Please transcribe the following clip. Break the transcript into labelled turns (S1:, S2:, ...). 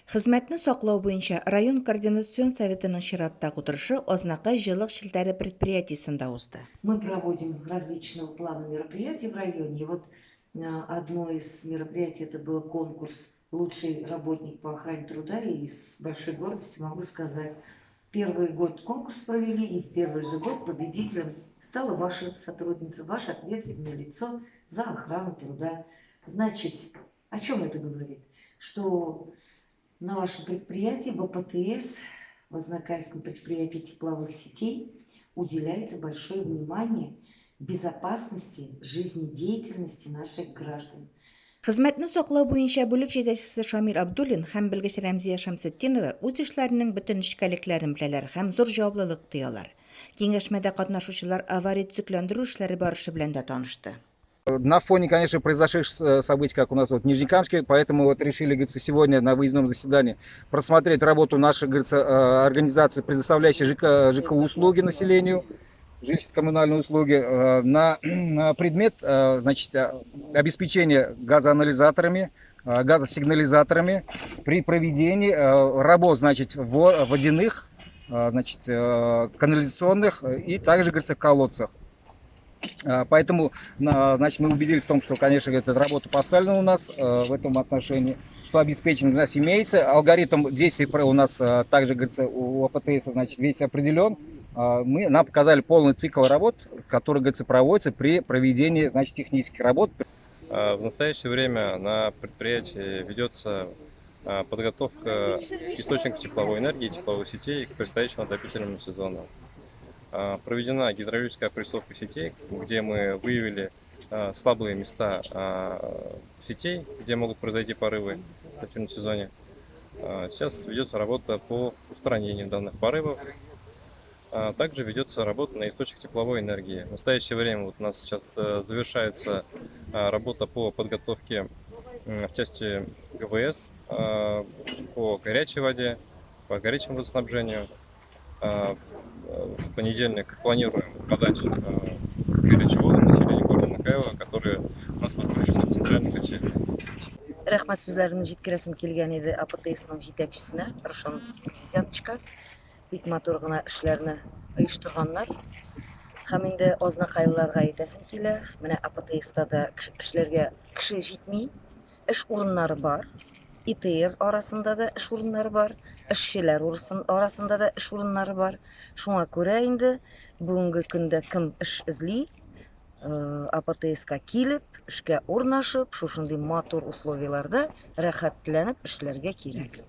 S1: Хезмәтне саклау буенча район координацион советының чираттагы утырышы Азнакай җылылык челтәре предприятиесендә узды.
S2: Мы проводим различного плана мероприятий в районе. И вот одно из мероприятий это был конкурс «Лучший работник по охране труда». И с большой гордостью могу сказать, первый год конкурс провели, и в первый же год победителем стала ваша сотрудница, ваше ответственное лицо за охрану труда. Значит, о чем это говорит? Что на вашем предприятии в АПТС, в Азнакаевском предприятии тепловых сетей, уделяется большое внимание безопасности жизнедеятельности наших граждан.
S1: Хезмәтне саклау буенча бүлек җитәкчесе Шамил Абдуллин һәм белгеч Рәмзия Шәмсетдинова үз эшләренең бөтен нечкәлекләрен беләләр һәм зур җаваплылык тоялар. Киңәшмәдә катнашучылар авария-төзекләндерү эшләре барышы белән дә танышты.
S3: На фоне, конечно, произошедших событий, как у нас вот в Нижнекамске, поэтому вот решили, говорится, сегодня на выездном заседании просмотреть работу нашей, говорится, организации, предоставляющей ЖК услуги населению, жилищно-коммунальные услуги, на предмет, значит, обеспечения газоанализаторами, газосигнализаторами при проведении работ, значит, водяных, значит, канализационных и также, говорится, колодцах. Поэтому, значит, мы убедились в том, что, конечно, эта работа поставлена у нас в этом отношении, что обеспечение у нас имеется. Алгоритм действий у нас также, говорится, у АПТС, значит, весь определен. Мы нам показали полный цикл работ, который, говорится, проводится при проведении, значит, технических работ.
S4: В настоящее время на предприятии ведется подготовка источников тепловой энергии, тепловых сетей к предстоящему отопительному сезону. Проведена гидравлическая опрессовка сетей, где мы выявили слабые места сетей, где могут произойти порывы в отопительном сезоне. Сейчас ведется работа по устранению данных порывов. Также ведется работа на источник тепловой энергии. В настоящее время вот у нас сейчас завершается работа по подготовке в части ГВС по горячей воде, по горячему водоснабжению. В понедельник планируем подать горячую воду населению города Азнакаево, которое у нас подключено к центральной котельной.
S2: Рәхмәт сүзләрен җиткерәсем килгән иде АПТСның җитәкчесенә Рушан Зизяновичка. Бик матур гына эшләрне оештырганнар. Һәм инде азнакайлыларга әйтәсем килә, менә АПТСта да эшләргә кеше җитми, эш урыннары бар. ИТР арасында да эш урыннары бар, эшчеләр арасында да эш урыннары бар. Шуңа күрә инде бүгенге көндә кем эш эзли, АПТСка килеп, эшкә урнашып, шушындый матур условияларда рәхәтләнеп эшләргә кирәк.